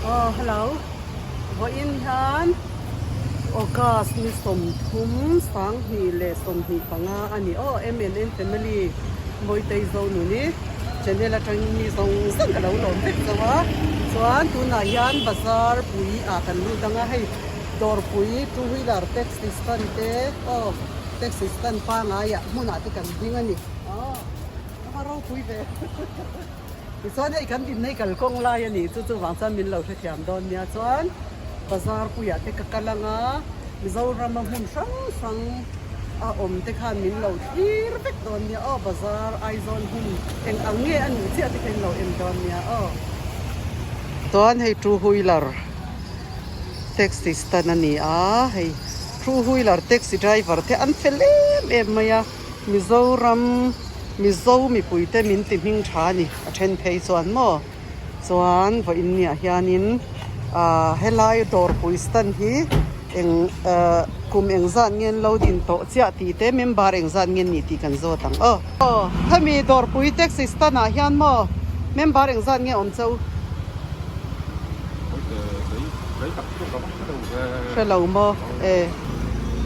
Aw hello vawiin hian August ni sawmthum sanghnih leh sawmhnih panga a ni aw MNN family Mawitei Zonuni channel atangin mi zawng zawng ka lo lawm vek zo a chuan tunah hian bazar pui ah kan lut ang a hei dawrpui two wheeler taxi stand te aw taxi stand pangaiah hmunah te kan ding a ni aw a va ropui ve. Tichuan hei kan dinna hi kalkawng lai a nih chu chuvang chuan min lo hrethiam dawn nia chuan bazar puiah te ka kal ang a Mizorama hmun hrang hrang a awm te khan min lo thlir vek dawn nia aw bazar Aizawl hmun eng ang nge a nih chiah te kha in lo en dawn nia aw. Chuan hei two wheeler taxi stand a ni a hei two wheeler taxi driver te an fel em em mai a. Mizoram Mizo mipuite min ti hming tha a ni a then phei chuan maw chuan vawiin niah hianin ah helai dawrpui stand hi eng ah kum engzat nge an lo din tawh chiah tih te member engzat nge an nih tih kan zawt ang aw. Aw hemi dawrpui taxi stand ah hian maw member engzat nge awm cheu? Hre lo maw e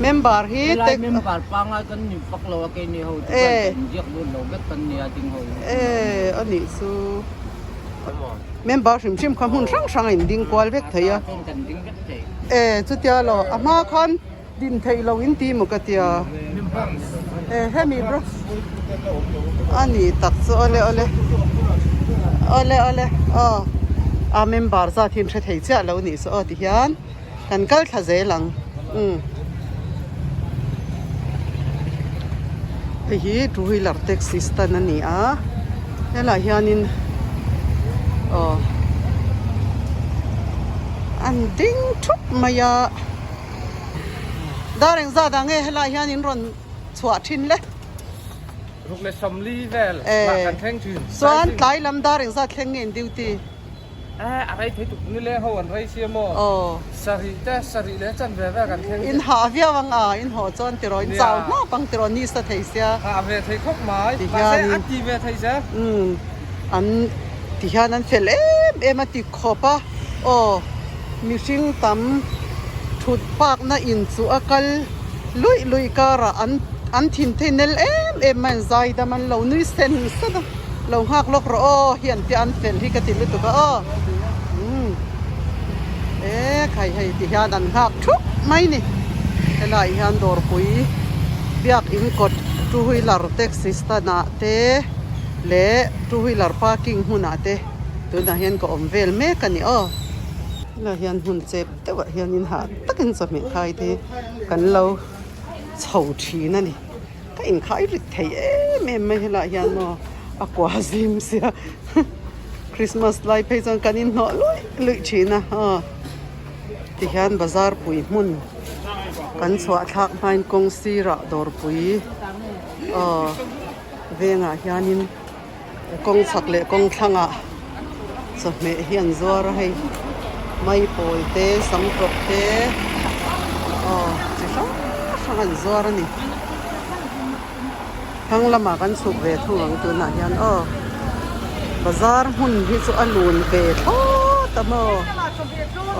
member hi Helai member pangai kan ni vak lo a keini ho chu kan kan inziak lut lo vek kan nia ding ho e anih chu member hrim hrim kha hmun hrang hrang a inding kual vek thei a e chutia lo a hma khan din theih lo in ti maw ka tia e hemi bro ani tak chu awle awle awle awle aw a member zat hi an hre thei chiah lo nih chu aw ti hian kan kal thla zel ang umm hei hi two wheeler taxi stand a ni a helaiah hianin aw an ding thup mai a. Dar engzat ah nge helai hian in rawn chhuah thin le? Ruk leh sawmli vel mah kan thleng thin. Chuan tlai lam dar engzat thleng nge in duty? Eh a rei thei tuk nileng ho an rei sia maw? Aw. Sarih te sarih leh chan ve vel kan thleng thin. In hah viau ang a in haw chuan tiraw in chau hnap ang tiraw ni sa thei sia. Hah ve thei khawp mai. Mahse a ti ve thei zel. Umm an ti hian an fel em em a ti khawp a aw. Mihring tam thut pakna in chu a kal luih luih karah an an thin thei nel em em mai an zai dam an lo nui sen sen a lo nghak lawk rawh aw hi an tia an fel hi ka ti lutuk a aw umm e khai hei ti hian an nghak thup mai ni helaiah hian dawrpui biakin kawt two wheeler taxi stand ah te leh two wheeler parking hmunah te. Tunah hian ka awm vel mek a ni aw. Helaiah hian hmun chep deuhah hianin hah takin chawhmeh khai te kan lo chho thin a ni. Ka inkhai rit thei em em mai helaiah hian maw a kua zim sia Christmas lai phei chuan kan inhnawh luih luih thin a aw. Tihian bazar pui hmun kan chhuah thlak hmain kawng sirah dawrpui aw vengah hianin. Kawng chhak leh kawng thlangah chawhmeh hi an zuar a hei maipawl te samtawk te aw chi hrang hrang an zuar a ni thlang lamah kan chhuk ve thung ang tunah hian aw bazar hmun hi chu a lun ve thlawt a maw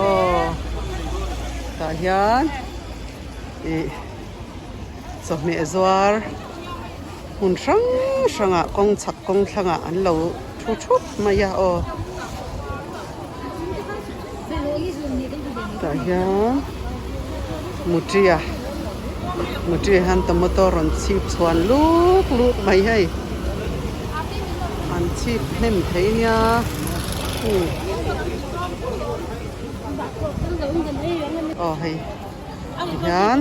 aw tah hian ih chawhmeh zuar. Hmun hrang hrangah kawng chhak kawng thlangah an lo thu thup mai a aw. Tah hian mutia mutia hian tomato rawn chhip chhuan luk luk mai hei an chhip hnem thei nia umm aw hei tihian.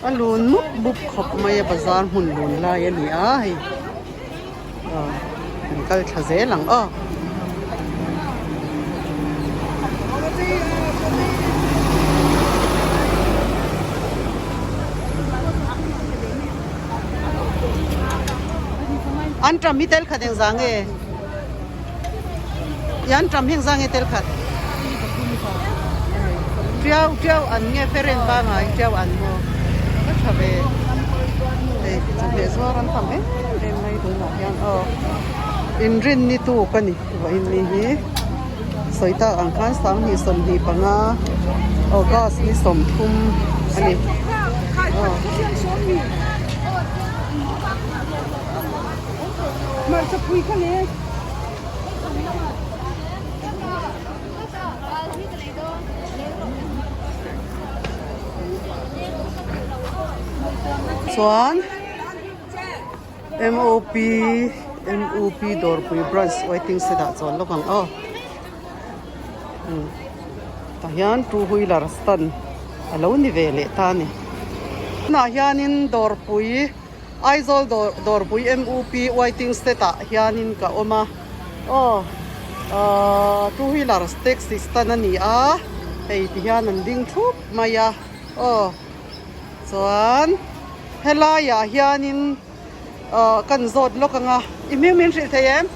A lun mup mup khawp mai a bazar hmun lun lai a ni a hei aw kan kal thla zel ang aw. An ṭam hi tel khat engzah nge? I an ṭam hi engzah nge tel khat? Ṭiau ṭiau an nge feren pangai ṭiau an maw? Ka ṭha ve. Hei chawhmeh zuar an tam em em mai tunah hian aw. Inrinni tuk a ni vawiin ni hi. Sawi tak ang khan 2025 August ni 30 a ni. Chuan MOP MUP dawrpui branch waiting shed ah chuan lawk ang aw umm tah hian two wheeler stand a lo ni ve leh ta a ni tunah hianin dawrpui Aizawl dawr dawrpui MUP waiting shed ah hianin ka awm a aw ahh two wheeler taxi stand a ni a hei ti hian an ding thup mai a aw chuan helaiah hianin ahh kan zawt lawk ang a i hming min hrilh thei em?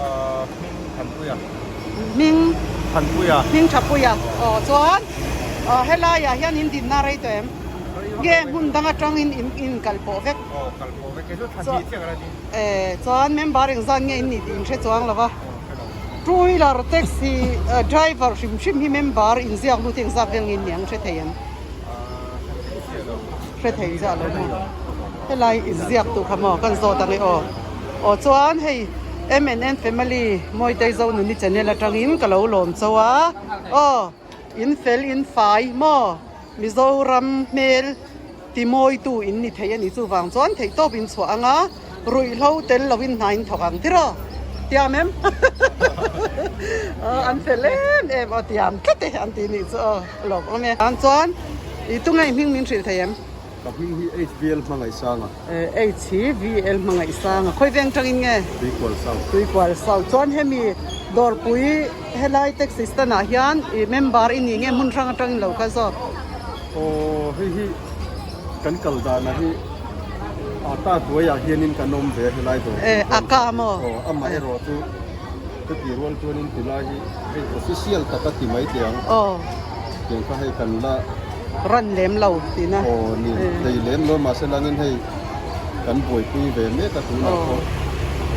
Ahh hming Thanpuia. Hming? Thanpuia. Hming Thapuia aw chuan ahh helaiah hian in dinna rei tawh em? Nge hmun dang atangin in in kal pawh vek? Aw kal pawh vek kei chu thahnih chiah ka la ding. Eh chuan member engzat nge in nih tih in hre chuang lo va. Two wheeler taxi driver hrim hrim hi member inziak lut engzat vel nge in nih ang hre thei em? Hre thei ziah lo maw? Helai inziak tu kha maw kan zawt ang e aw. Aw chuan hei MNN family Mawitei Zonuni channel atangin ka lo lawm chauh a. Aw in fel in fai maw Mizoram hmel ti mawitu in ni thei a ni chuvang chuan theihtawp in chhuah ang a ruihhlo tel lo in hna in thawk ang tiraw tiam em aw an fel em em aw tiam tlat e an tih nih chu aw lawm awm e an chuan i tunge i hming min hrilh thei em? Ka hming hi HVL Hmangaihsanga. HVL Hmangaihsanga khawi veng tangin nge? Tuikual South. Tuikual South chuan hemi dawrpui helai taxi stand ah hian i member i nih nge hmun hrang atangin lo kal zawk? Aw hei hi kan kal dana hi ata hnuaiah hianin kan awm ve a helai dawr Eh a ka maw? Aw amaherawh chu chuti rual chuanin tilai hi hei official taka ti mai teh ang. Aw. Tiang kha hei kan la ran lem lo tihna. Aw ni thei lem lo mahse langin hei kan buaipui ve mek a tunah pawh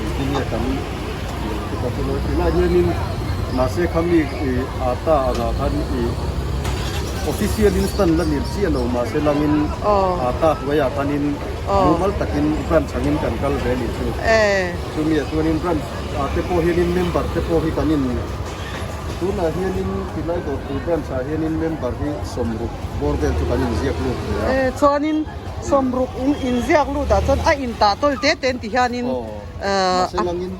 engtin nge kan tih ang chu ka hre lo. Tunah hianin mahse kha mi ih ata angah khan ih official in stand la nil chiah lo mahse langin ata hnuaiah khanin mumal takin branch angin kan kal ve a nih chu. Chumi ah chuanin branch ah te pawh hianin member te pawh hi kan in Tunah hianin tilai dawrpui branch ah hianin member hi sawmruk bawr vel chu kan inziak lut ve a. E chuanin sawmruk in inziak lut ah chuan a intah tawl te te an ti hianin Aw mahse langin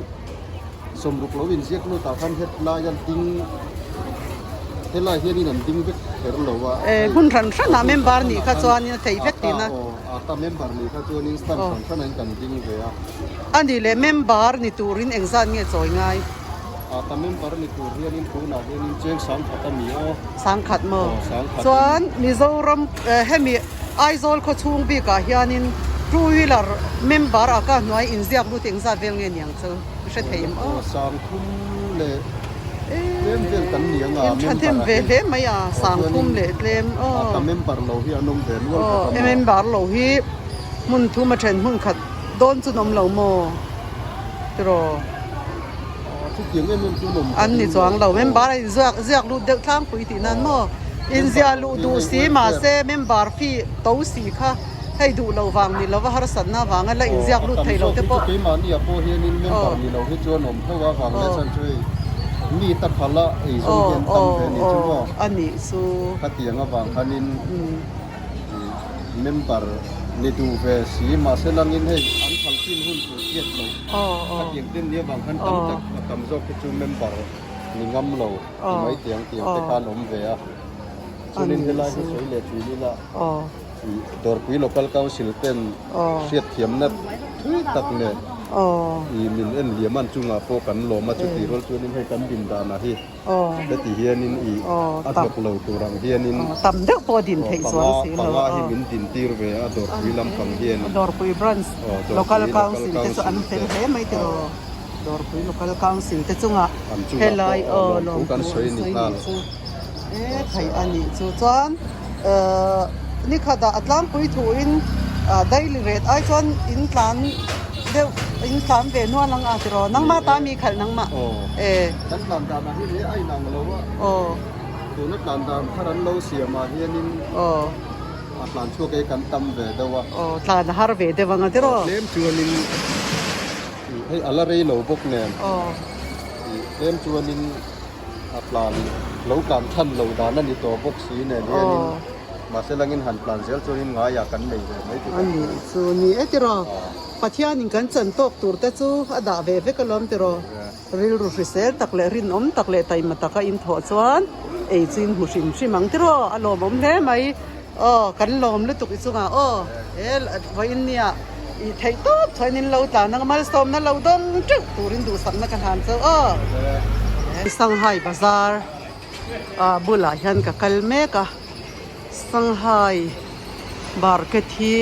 sawmruk lo inziak lut ah khan hetlai an ding helai hianin an ding vek kher lo a. E hmun hran hran ah member nih kha chuanin a thei vek tihna. Aw ata member nih kha chuanin stand hran hran ah in kan ding ve a. A nih leh member ni turin engzat nge chawi ngai? A ka member ni tur hianin tunah hianin cheng sangkhat a ni aw. Sangkhat maw? Aw sangkhat. Chuan Mizoram hemi Aizawl khaw chhung bikah hianin two wheeler member a ka hnuai inziak lut engzat vel nge niang chu i hre thei em aw? Aw sangthum leh tlem vel kan ni ang a member a hian. Ve hle mai a sangthum leh tlem aw. A ka member lo hi an awm ve nual bawk a maw? Aw member lo hi hmun thum a then hmun khat dawn chu an awm lo maw? Tiraw? An ni chuang lo. Member a inziak ziak lut deuh tlangpui tih nan maw? Inziah luh duh si mahse member fee to si kha hei duh lo vang ni lova harsatna avanga la inziak lut thei lo te pawh. Aw aw a nih chu. Member ni duh ve si mahse langin hei an phal chin hun tur hriat loh a tiang ten nia vang khan tam tak a tam zawk hi chu member ni ngam lo ti mai tiang tiang te khan awm ve a chuanin helai hi sawi leh thin ila ih Dawrpui Local Council ten hriatthiamna thui tak nen ih min en liam an chungah pawh kan lawm a chuti rual chuanin hei kan din danah hi Heti hianin i a hnawk lo tur ang hianin tam deuh pawh din theih chuan si lo panga hi min din tir ve a Dawrpui lampang hianin Dawrpui branch local council te chu an fel hle mai tiraw Dawrpui local council te chungah helai aw lawmthu kan sawi ni chu e theih a nih chu chuan nikhatah a tlangpui thuin daily rate ai chuan in tlan deuh. In tlan ve nual ang a tiraw? Nangmah ta mi khalh nangmah? Aw. E. Kan tlan danah hi hle a inang lo a. Aw. Tuna tlan dan thar an lo siamah hianin Aw. a tlan chhuak ei kan tam ve deuh a. Aw, tlan a har ve deuh ang a tiraw? Aw, tlem chuanin hei a la rei lo bawk nen. Aw. Tlem chuanin a tlan lo tlan than lo dan a ni tawh bawk si nen hianin mahse langin han tlan zel chuanin ngaiah kan nei ve mai tiraw? A nih chu ni e tiraw? Pathianin kan chan tawk tur te chu a dah ve vek alawm tiraw? Rilru hrisel tak leh rinawm tak leh taima taka inthawh chuan ei chu in hmu hrim hrim ang tiraw? A lawmawm hle mai. Aw, kan lawm lutuk i chungah aw. He vawiin nia i theih tawp chuan in lo tlan ang malsawmna lo dawng teuh turin duhsakna ka hlan chauh aw. Sanghai bazar bulah hian ka kal mek a, Sanghai market hi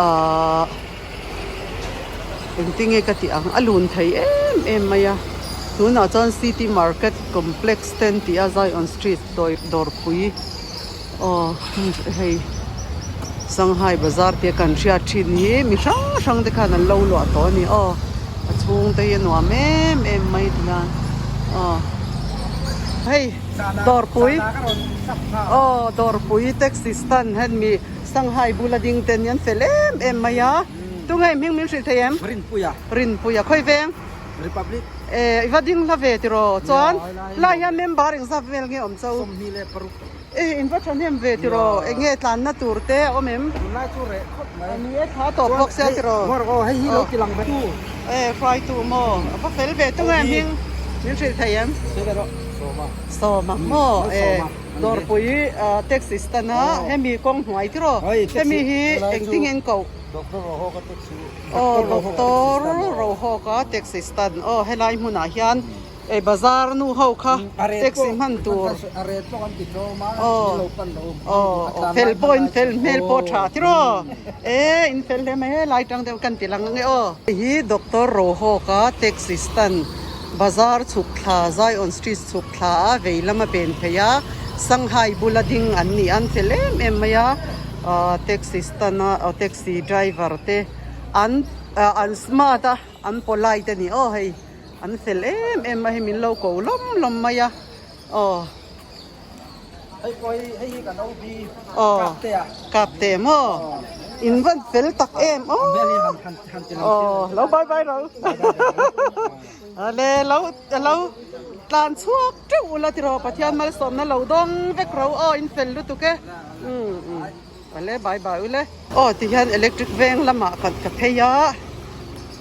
ahh engtinge ka tih ang a lun thei em em mai a, tunah chuan city market complex te an tih a Zion street dawrpui. Aw hei Sanghai bazar tia kan hriat thin hi mi hrang hrang te khan an lo luah tawh a ni aw a chhung te hi a nuam em em mai ti hian aw hei dawrpui aw dawrpui taxi stand hian mi Sanghai bula ding te an fel em em mai a tunge hming min hrilh thei em Rinpuia Rinpuia khawi veng Republic eh i va ding hla ve tiraw chuan lai hian member engzat vel nge awm chau 26. E in va thahnem ve tiraw eng nge tlanna tur te a awm em? Tunlai chu reh khawp mai. A ni e thla tawp bawk sia tiraw. Hei aw hei hi lo ti lang ve tu. E hruaitu maw a va fel ve tung em hming min hrilh thei em? Sela rawh Sawma. Sawma maw e Dawrpui taxi stand a hemi kawng hnuai tiraw hemi hi engtin nge an koh? Doctor Rohawka taxi. Aw Doctor Rohawka taxi stand aw helai hmunah hian Ei bazar nu ho kha taxi hman tur aw aw fel pawh in fel hmel pawh tha tiraw e in fel hle mai helai tang deuh kan ti lang ange aw. Hei hi Doctor Rohawka taxi stand bazar chhuk thla Zion street chhuk thla a vei lama pen phei a Sanghai bula ding an ni a an fel em em mai a taxi stand a taxi driver te an an smart a an polite a ni aw hei. An fel em em a hei min lo ko lawm lawm mai a aw. Hei pawh hi hei hi kan OB aw kap te ah. Kap te maw in van fel tak em aw. Aw lo bye bye ro. Ale lo lo tlan chhuak teuh ula tiraw Pathian malsawmna lo dawng vek ro aw in fel lutuk e umm umm ale bye bye ule. Aw tihian electric veng lamah ka phei a.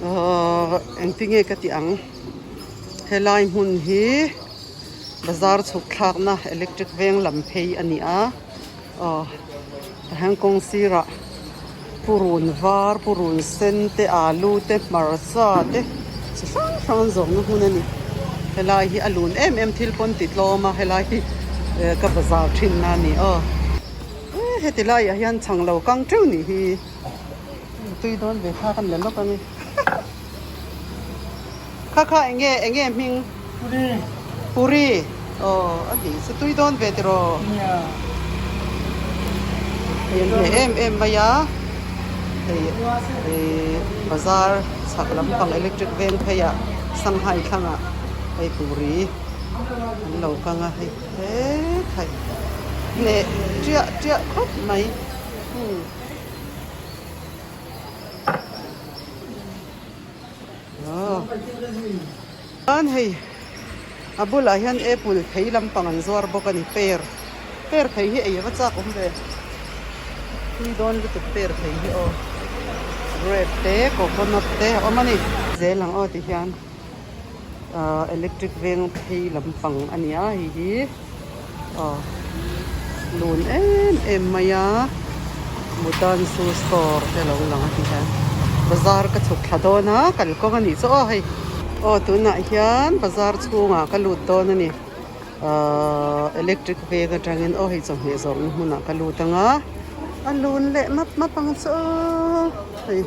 Ahh engtinge ka tih ang helai hmun hi bazar chhuk thlakna electric veng lam phei a ni a aw tihian kawng sirah purun var purun sen te alu te hmarcha te chi hrang hrang an zawmna hmun a ni helai hi a lun em em thil pawn ti tlawm a helai hi ka bazar thinna a ni aw heti laiah hian chhang lo kang teuh nih hi. Tui dawn ve kha kan la lawk a ni. Kha kha enge enge hming? Puri. Puri. Aw a nih chu tui dawn ve tiraw? Nia. Hei an hneh em em mai a. Hei hei bazar chhak lampang electric veng phei ah Sanghai thlangah hei puri an lo kang a hei hetlai hneh tiah tiah khawp mai. Umm. Chuan hei a bulah hian apple thei lampang an zuar bawk a ni per per thei hi ei ava chak awm ve tui dawn lutuk per thei hi aw grape te coconut te a awm a ni zel ang aw ti hian ahh electric veng phei lampang a ni a hei hi. Aw lun em em mai a Mutan su store te lo lang a ti hian bazar ka chhuk thla dawn a kalkawng a nih chu aw hei aw tunah hian bazar chhungah ka lut dawn a ni ahh electric veng atangin aw hei chawhmeh zawrhna hmunah ka lut ang a a lun leh map map ang chu aw hei.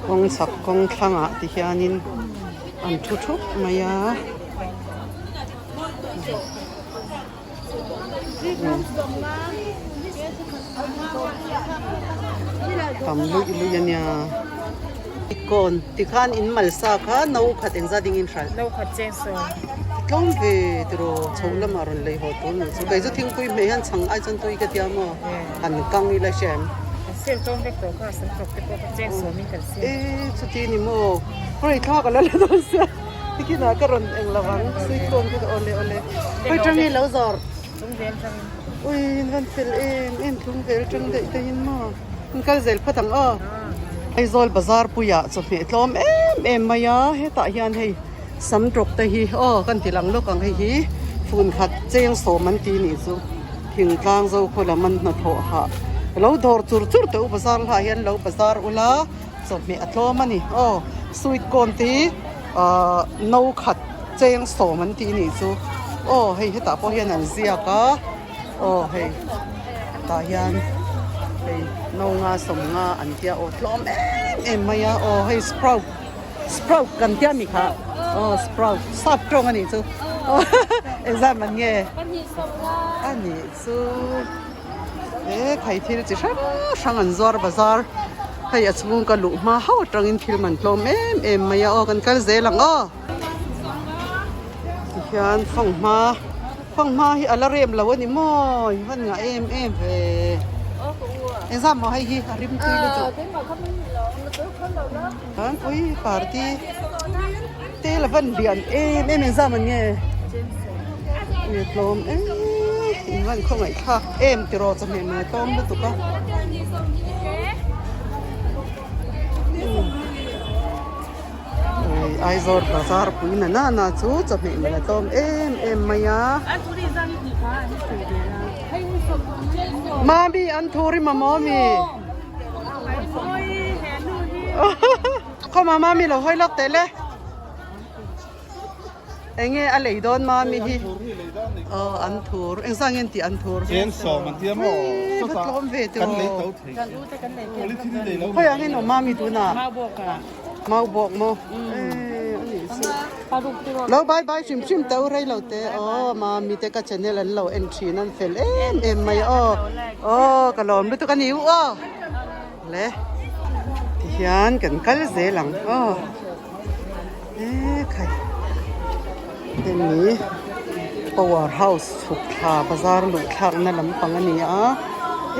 Kawng chhak kawng thlangah ti hianin an thu thup mai a. Tam luih luih a nia. Kawn tikhan in malsa kha no khat engzat ding in hralh. No khat cheng sawn. Tlawm ve tiraw chhoh lamah rawn lei haw tur ni chu. Kei chu thingpui hmeh hian chhang ai chuan tui ka tia maw han kang ila hria em. Kan sel tlawm vek tawh kha sam tawk te pawh kha cheng sawmin kan sel. E chuti ni maw hei thla ka la la dawn sia tikhinah ka rawn eng lo ang sweet corn kha awle awle hawi tang i lo zawr. Tlung vel tangin. Ui in van fel em em tlung vel tang daih daih in maw in kal zel phawt ang aw. Aizawl bazar puiah chawhmeh tlawm em em mai a hetah hian hei sam tawk te hi aw kan ti lang lawk ang hei hi fun khat cheng sawm an ti nih chu thingtlang zo khaw lam an hnathawh hah lo dawr chur chur teh u bazar lah hian lo bazar ula chawhmeh a tlawm a ni aw sweet corn te hi ahh no khat cheng sawm an tih nih chu aw hei hetah pawh hian an ziak a aw hei tah hian hei no nga sawm nga an tia aw tlawm em em mai a aw hei sprout sprout kan tia mi kha aw sprout sap tawng a nih chu engzat man nge a nih chu he khai thil chi hrang hrang an zuar bazar hei a chhung ka luh hma ho atangin thil man tlawm em em mai a aw kan kal zel ang aw tihian fanghma fanghma hi a la rem lo a ni maw in van ngah em em ve engzat maw hei hi a rim tui lutuk chuan ui party te la van lian em em engzat man nge tlawm em in van khawngaih thlak em tiraw chawhmeh mai tlawm lutuk a. Aizawl bazar pui na na na chu chawhmeh man a tlawm em em mai a. Mami an thu ri mamawh mi. Khawma mami lo hawi lawk teh le. Enge a lei dawn mami hi. Aw an thur engzah nge an tih an thur. Cheng sawm an tia maw. Va tlawm ve tiraw. Khawi ang in awm mami tunah. Mau bawk maw. Ee a nih chu. Lo bye bye hrim hrim teuh rei lo te aw mami te ka channel an lo en thin an fel em em mai aw. Aw ka lawm lutuk a ni u aw. Le tihian kan kal zel ang aw e khai hemi power house chhuk thla bazar luh thlak na lampang a ni a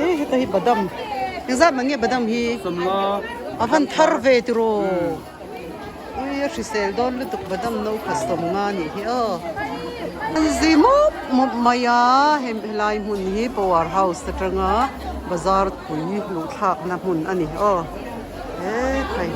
e heta hi badam engzat mah nge badam hi a van thar ve tiraw ui a hrisel dawn lutuk badam no kha sawmnga a nih hi aw an zi mawp mawp mai a helai hmun hi power house atanga bazar pui luh thlak na hmun a ni aw he khai.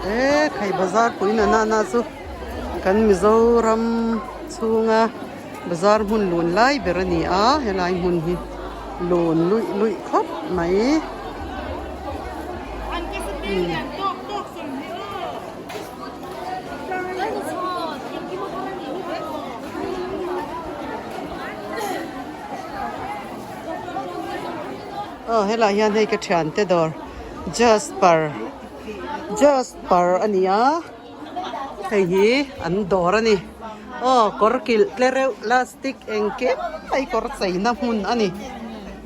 E khai bazar pui na na na chu kan Mizoram chhunga bazar hmun lun lai ber a ni a helai hmun hi lun luih luih khawp mai. Aw helai hian hei ka thiante dawr Jasper Jasper a ni a hei hi an dawr a ni aw kawr kilh tle reuh plastic engkim mai kawr cheina hmun a ni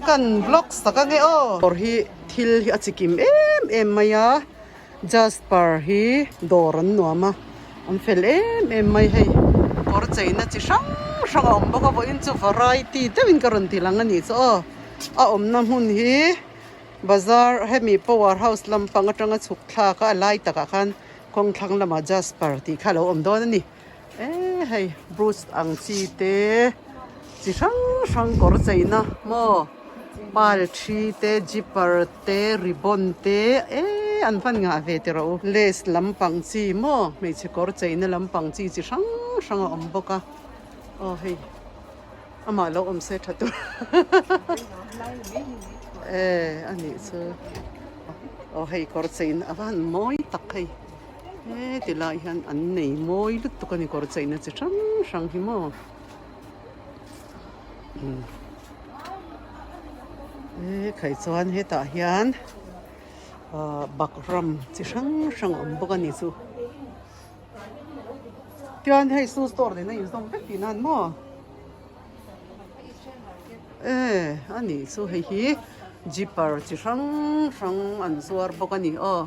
kan vlog sak ange aw dawr hi thil hi a chikim em em mai a Jasper hi dawr an nuam a an fel em em mai hei kawr cheina chi hrang hrang a awm bawk a vawiin chu variety deuhin ka rawn ti lang a nih chu aw. A awmna hmun hi bazar hemi power house lampang atanga chhuk thlak a a lai takah khan kawng thlang lamah jasper tih kha a lo awm dawn a ni eh hei brush ang chi te chi hrang hrang kawr cheina maw pal thi te zipper te ribbon te eh an hman ngah ve teh rawh u lace lampang chi maw hmeichhe kawr cheina lampang chi chi hrang hrang a awm bawk a aw hei. Amah lo awm se tha tur e a nih chu aw hei kawr chein a va han mawi tak hei Heti lai hian an nei mawi lutuk a ni kawr cheina chi hrang hrang hi maw umm e khai chuan hetah hian ahh bakram chi hrang hrang a awm bawk a ni chu tichuan hei shoe store nena inzawm vek tihna an maw. E a nih chu hei hi jeeper chi hrang hrang an zuar bawk a ni aw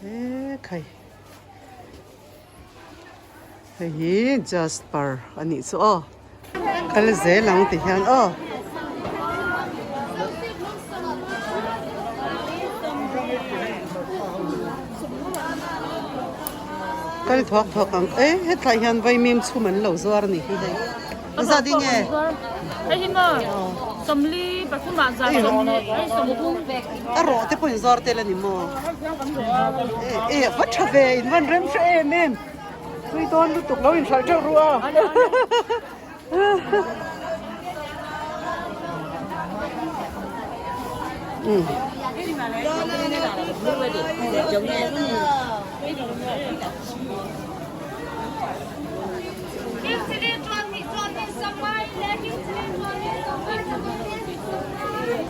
e khai hei hi jasper a nih chu aw kal zel ang ti hian aw. Kal thuak thuak ang e hetlai hian vaimim chhum an lo zuar a ni hi hei zat eng nge hei hi maw sawmli pathum ah zan sawmli hei sawmthum a rawh te pawh in zuar tel a ni maw e e va tha ve in van rem hre em em tui dawn lutuk lo in hralh teuh ru a.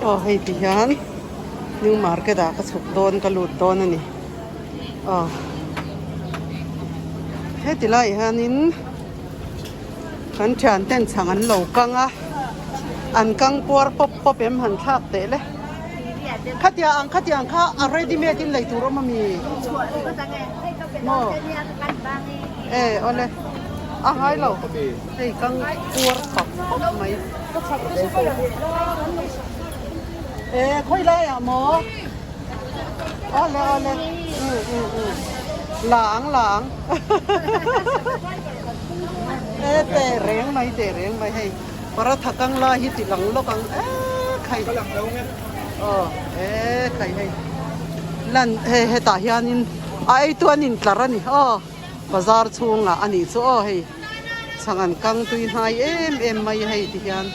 Aw hei ti hian new market ah ka chhuk dawn ka lut dawn a ni aw heti laiah hianin. Kan thian ten chhang an lo kang a, an kang puar pawp pawp em han thlak teh le. Khatia ang khatiang kha a ready made in lei tur awm ami? Maw? E awle a ngai lo hei kang puar pawp pawp mai. E khawi lai ah maw? Awle awle um um um la ang la ang. E teh reng mai teh reng mai hei paratha kang lai hi ti lang lawk ang e khai aw e khai hei lan hei hetah hianin a eitu an intlar a ni aw bazar chhungah a nih chu aw hei chhang an kang tui hnai em em mai hei ti hian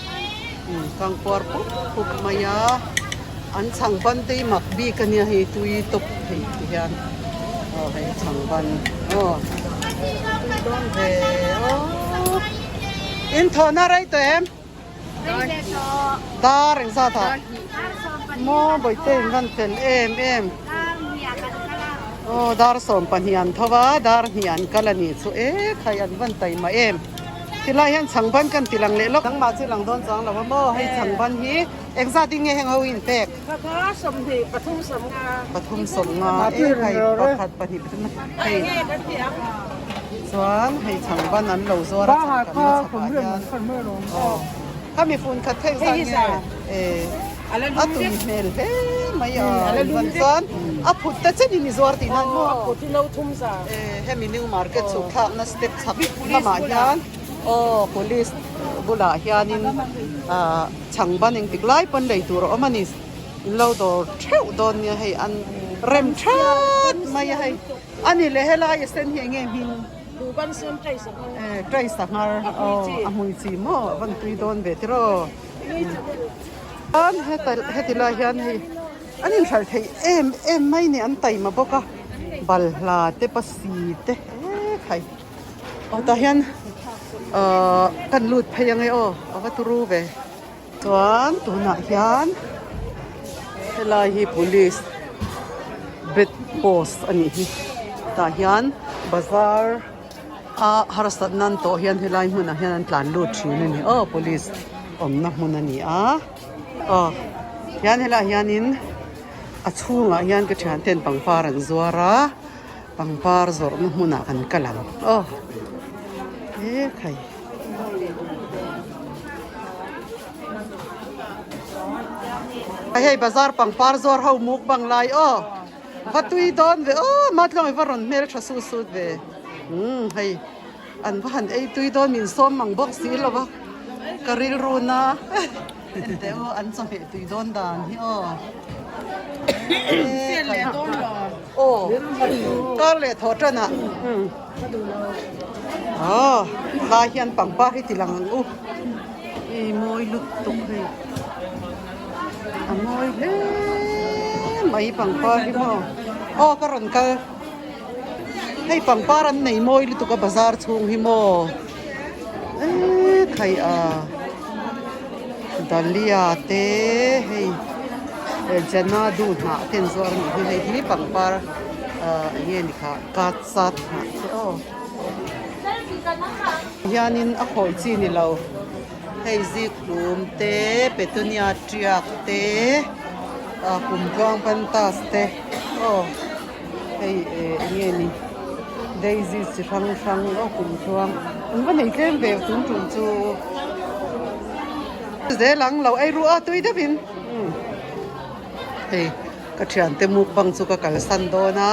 kang puar pup pup mai a an chhang ban te hi mak bik a nia hei tui tawp thei ti hian aw hei chhang ban aw tui dawn ve aw in thawhna rei tawh em dar engzat ah maw bawihte in van fel em em aw dar 12 an tho a dar hnih an kal a nih chu e khai an van taima em tilai hian chhang ban kan ti lang leh lawk nangmah chu lang dawn chuang lo a maw hei chhang ban hi Engzat in nge heng ho in pek? Pakhat 20 pathum 50. Pathum 50 e hei pakhat pahnih pathum hei chuan hei chhang ban an lo zuar a chhang kan la chhakah hian aw khami fun khat thei zat nge e a tui hmel hle mai a van chuan a phut te chen in i zuar tih nan maw e hemi new market chhuk thlakna step chhak lamah hian aw police bulah hianin ah. Chhang ban engtik lai pawn lei tur a awm a ni. In lo dawr theuh dawn nia hei an rem that mai a hei. A ni leh helai a sen hi eng nge hming? Eh trai sanghar aw a hmui chi maw a van tui dawn ve tiraw. Chuan heta heti lai hian hei an inhralh theih em em mai ni an taima bawk a balhla te pasi te eh khai. Aw tah hian ahh kan lut phei ange aw a va turu ve chuan tunah hian helai hi police bed post a nih hi tah hian bazar a harsat nan tawh hian helai hmunah hian an tlan lut thin a ni aw police awmna hmun a ni a aw hian helaiah hianin a chhungah hian ka thianten pangpar an zuar a. Pangpar zawrhna hmunah kan kal ang aw he khai. Hei bazar pangpar zawr ho mukbang lai aw va tui dawn ve aw matlawng i va rawn hmel tha sut sut ve umm hei an va han ei tui dawn min sawm mang bawk si lo va ka rilru na. Enteh aw an chawhmeh tui dawn dan hi aw. Aw kar leh thawh tan ah aw lai hian pangpar hi ti lang ang u i mawi lut tuk hei a mawi hle mai pangpar hi maw aw ka rawn kal. Hei pangpar an nei mawi lutuk a bazar chhung hi maw eee khai a dahlia te hei janadu hnah te an zuar a nih hi hei hi pangpar ah eng nge ni kha kat sat hnah te aw hianin a khawi chi ni lo hei zikhlum te petunia tiak te ah kumtluang pantas te aw. Hei eh eng nge ni daisy chi hrang hrang aw kumtluang an va nei tlem ve tun tum chu zel ang lo ei ruh a tui deuh in umm hei ka thiante mukbang chu ka kalsan dawn a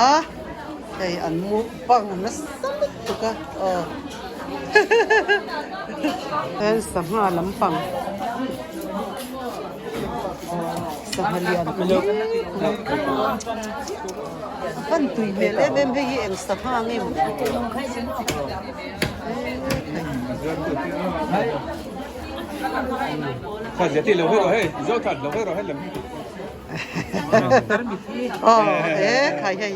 hei an mukbang nasa lutuk a aw hehe sangha lampang. Sangha lian pui a van tui hmel em em hei hi eng sangha nge maw aw e khai hei.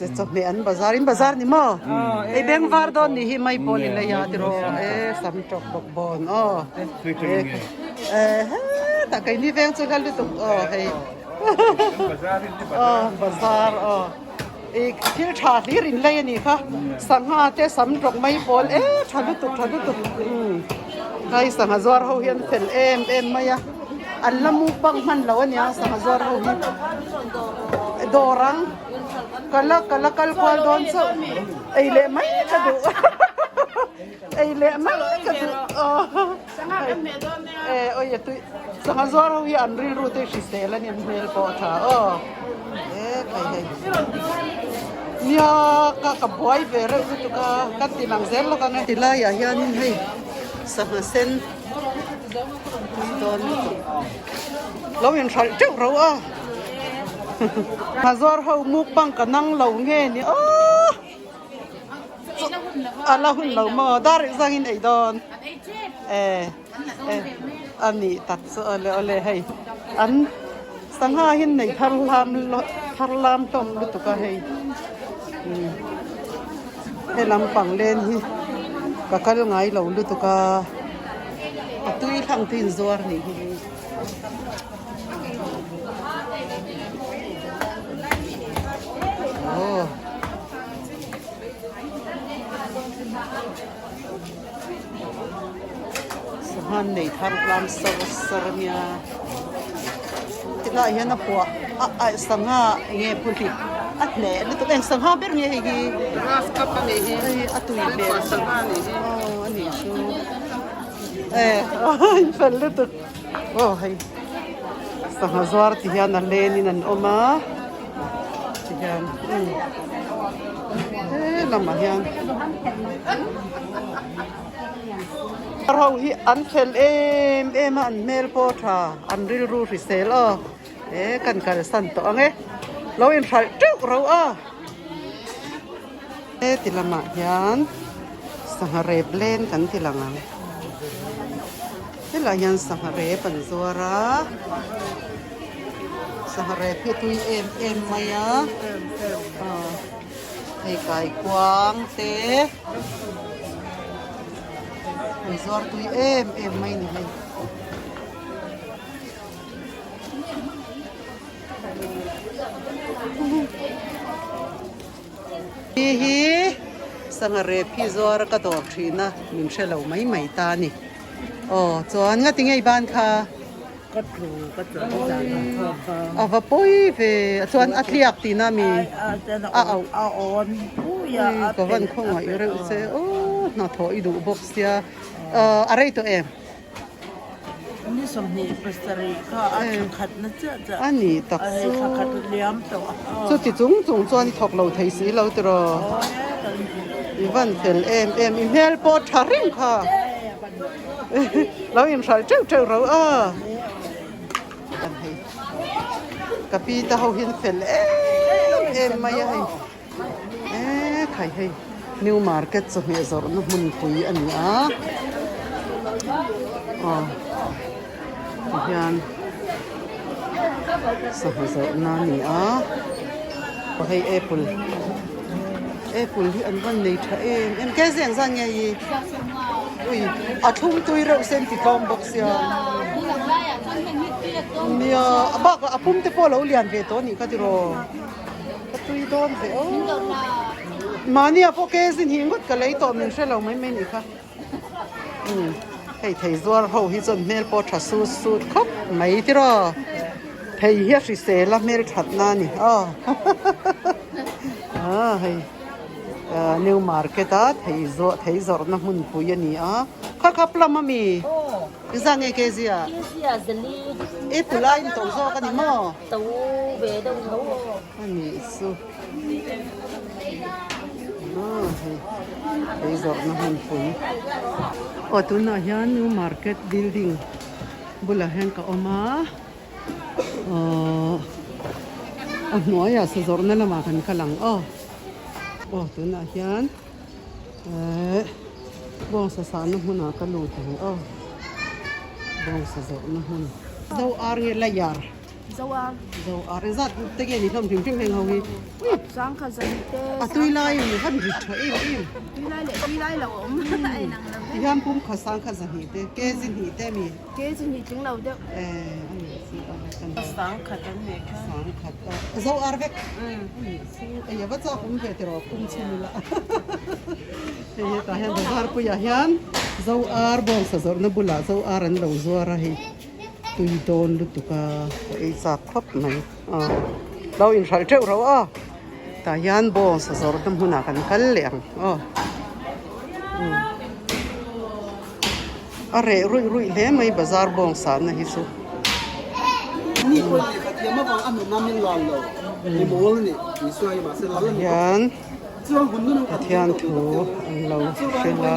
Che chawhmeh an bazar in bazar ni maw ei beng var dawn nih hi mai pawl in lei a tiraw e sam tawk bawk bawn aw e hetah keini veng chu hla lutuk aw hei aw bazar aw i thil tha hlir in lei a nih kha sangha te sam tawk mai pawl e tha lutuk tha lutuk hei sangha zuar ho hi an fel em em mai a an la mukbang hman lo a nia sangha zuar ho hi dawr ang. Ka la ka la kal kual dawn chauh ei leh mai ka duh ei leh mai ka duh e oi a tui sangha zuar ho hi an rilru te hrisel a ni an hmel pawh a tha aw e khai hei nia ka ka buai ve reuh lutuk a ka ti lang zel lawk ang e tilaiah hianin hei sangha sen tui dawn lutuk. Lo inhralh teuh ro a. Hnazuar ho mukbang ka nang lo nge ni aw. A la hun lo maw dar rih zangin ei dawn. E e a nih tak chu awle awle hei an sangha hin nei thar lam thar lam hlawm lutuk a hei. He lampang len hi ka kal ngai lo lutuk a. A tui hlang te inzuar nih hi. Aw. Sanghan nei thar tlang sar sar a nia. Tilai hian a puah a a sangha enge phuhlip a hneh lutuk eng sangha ber nge hei hi. Grass cup a nih hi. Hei a tui hmel. Sangha a nih hi. Aw a nih chu. E in fel lutuk aw hei sangha zuar ti hian a len in an awm a ti hian umm he lamah hian ho hi an fel em em a an hmel pawh a tha an rilru hrisel aw e kan kalsan tawh ang e lo inhralh teuh ro a. Heti lamah hian sangha rep len kan ti lang ang. Helaiah hian sangha rep an zuar a, sangha rep hi a tui em em mai a, aw hei kaikuang te an zuar tui em em mai a ni hei. Hi hi sangha rep hi zuar ka dawr thin a min hre lo mai mai ta a ni aw chuan nga ti ngei ban kha ka tlu ka tlu zan a thawk a a va pawi ve chuan a tliak tihna mi a auh a awn pui a ka van khawngaih reuh che aw hnathawh i duh bawk sia a rei tawh em. Ni 27 kha a thla khat na chiah chiah. A ni tak chu. Thla khat liam tawh a. Chuti chung chung chuan i thawk lo thei si lo tiraw. I van fel em em i hmel pawh tha reng kha. Lo inhralh teuh teuh ro a. Hei ka pi te ho hian fel em em mai a hei. E khai hei new market chawhmeh zawrhna hmunpui a ni a aw tihian sangha zawrhna a ni a aw hei apple. Apple hi an van nei tha em em ke zeng zan nge i ui a thlum tui reuh sen ti tlawm bawk sia nia a bakah a pum te pawh a lo lian ve tawh a nih kha tiraw ka tui dawn ve aw mahni ah pawh ke zin hi ngawt ka lei tawh min hre lo mai mai a nih kha umm hei thei zuar ho hi chuan hmel pawh tha sut sut khawp mai tiraw thei hi a hrisel a hmel that na a ni aw ah hei ah new market a thei zawh thei zawrhna hmunpui a ni a kha kha plum a mi engzah nge kg ah apple a in to zawk a ni maw a nih chu. Hei zawrhna hmunpui aw tunah hian new market building bulah hian ka awm a aww a hnuaiah sa zawrhna lamah kan kal ang aw aw tunah hian ehh bawngsa sahna hmunah ka lut ang aw bawngsa zawrhna hmun zo ar nge la yar. Zo ar. Zo ar engzat te nge ni hlawm hrim hrim heng ho hi. Chuang kha zan te. A tui lai in han ri tha em em. Tui lai leh tui lai lo a awm a inang lo vek. Hian pum kha sang kha zahnih te kg hnih te mi. Kg hnih tling lo deuh. Eh a nih chu a kan. Sang khat an nei kha. Sang khat a zo ar vek. A nih chu ei a va chak awm ve tiraw pum chhun ila. Hei hetah hian bazar puiah hian zo ar bawngsa zawrhna bulah zo ar an lo zuar a hei. Tui dawn lutuk a ka ei chak khawp mai aw lo inhralh teuh rauh a tah hian bawngsa zawrhna hmunah kan kal leh ang aw a reh ruih ruih hle mai bazar bawngsa na hi chu. Hian Pathian thu an lo hrilh a.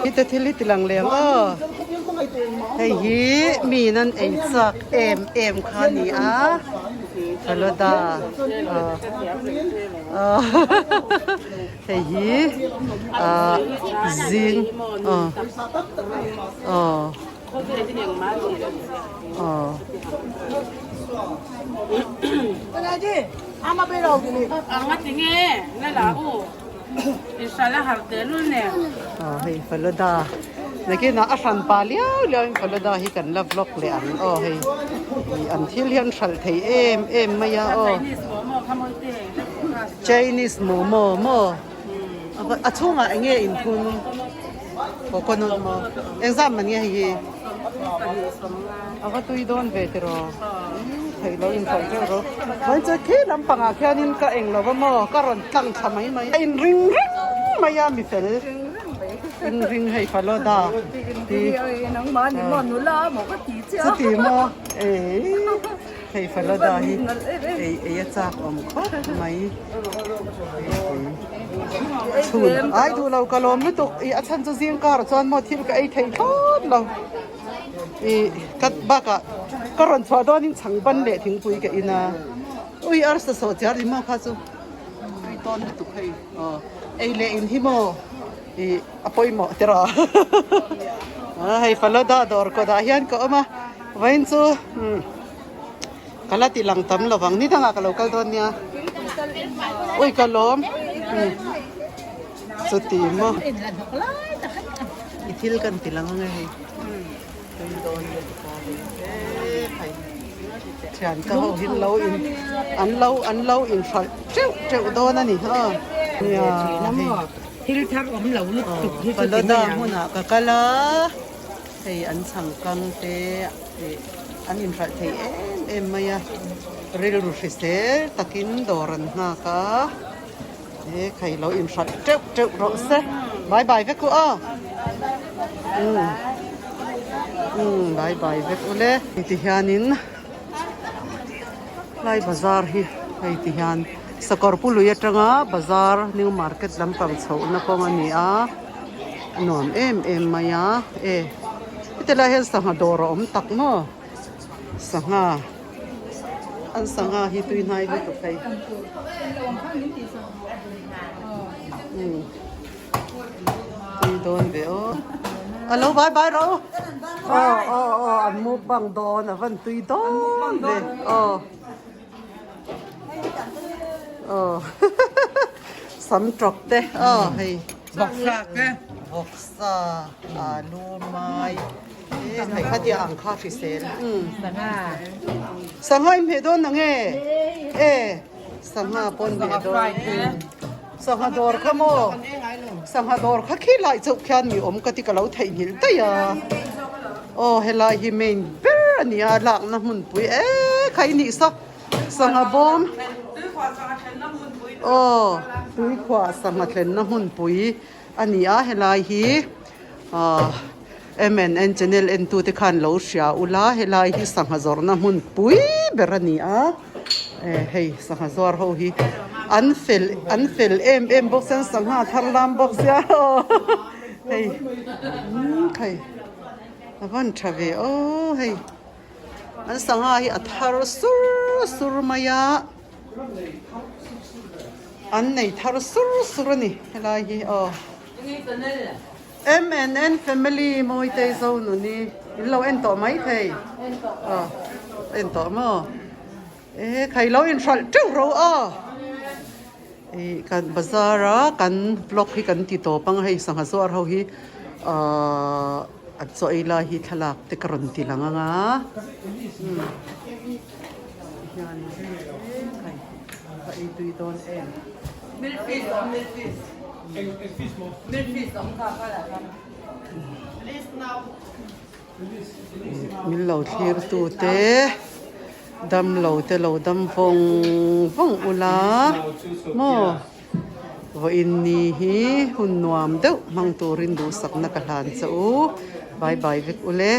Heta thil hi ti lang leh ang aw hei hi mi in an ei chak em em kha a ni a falooda aw hei hi ah zing aw aw aw. Aw hei falooda nakinah a hran pa liau liau in falooda hi kan la vlog leh ang aw hei ih an thil hian hralh thei em em mai a aw Chinese momo maw a chhungah eng nge inphun coconut maw engzat man nge hei hi a va tui dawn ve tiraw theih loh in sawi teuh rawh chuan chu khi lampangah khianin ka eng lo va maw ka rawn tlang thla mai mai a in ring reng mai a mi fel in ring hei falooda ti chuti maw eii. Hei falooda hi ei ei a chak awm khawp mai chhun ai duh lo ka lawm lutuk ih a chhan chu zing karah chuan maw thil ka ei thei thlawt lo ih ka bakah ka rawn chhuah dawnin chhang ban leh thingpui ka in a ui arsa sawh chiar ni maw kha chu tui tawn lutuk hei aw ei leh in hi maw ih a pawimawh tiraw hei falooda dawr kawtah hian ka awm a. Vawiin chu ka la ti lang tam lo vang ni dangah ka lo kal dawn nia ui ka lawm chuti maw i thil kan ti lang ange hei tui dawn lutuk a hei e khai thian ka ho hin lo in an lo an lo in hralh teuh teuh dawn a ni ha nia hei thil thar awm lo lutuk hi chu ti mai ang Falooda hmunah ka kal a. Hei an chhangkang te ih an inhralh thei em em mai a, rilru hrisel takin dawr an nghak a, he khai lo inhralh teuh teuh rawh se, bye bye vek u aw, umm umm bye bye vek u le. Hei ti hianin lai bazar hi hei ti hian sakawr pului atanga bazar new market lampang chhohna kawng a ni a. A nuam em em mai a e heti lai hian sangha dawr a awm tak maw? Sangha an sangha hi tui hnai lutuk hei. Umm tui dawn ve aw. A lo bai bai rawh u. Aw aw aw an mukbang dawn a van tui dawn ve aw. Aw sam tawk te aw hei. Vawksa te. Vawksa alu mai e hei kha tia ang kha hrisel. Sangha. Sangha in hmeh dawn ang e. E sangha pawn hmeh dawn. Sangha dawr kha maw? Sangha dawr kha khi lai chauh khian mi awm ka ti ka lo theihnghilh daih a. Aw helai hi main ber a ni a lakna hmunpui e kha i nih saw sangha bawm aw tuikhuah sangha thlenna hmunpui a ni a helai hi ah M and N channel entute khan lo hria ula helai hi sangha zawrhna hmunpui ber a ni a eh hei sangha zuar ho hi an fel an fel em em bawk sia sangha thar lam bawk sia aw hei umm hei a van tha ve aw hei an sangha hi a thar sur sur mai a an nei thar sur sur a ni helai hi aw. MNN family Mawitei Zonuni in lo en tawh mai thei aw en tawh maw e khai lo in hralh teuh ro aw ih kan bazar a kan vlog hi kan ti tawp ang hei sangha zuar ho hi ahh an chaw ei lai hi thlalak te ka rawn ti lang ang a hian khai ka ei tui dawn em. Min lo thlir tu te dam lo te lo dam vawng vawng ula maw vawiin ni hi hun nuam deuh hmang turin duhsakna ka hlan che u bye bye vek ule.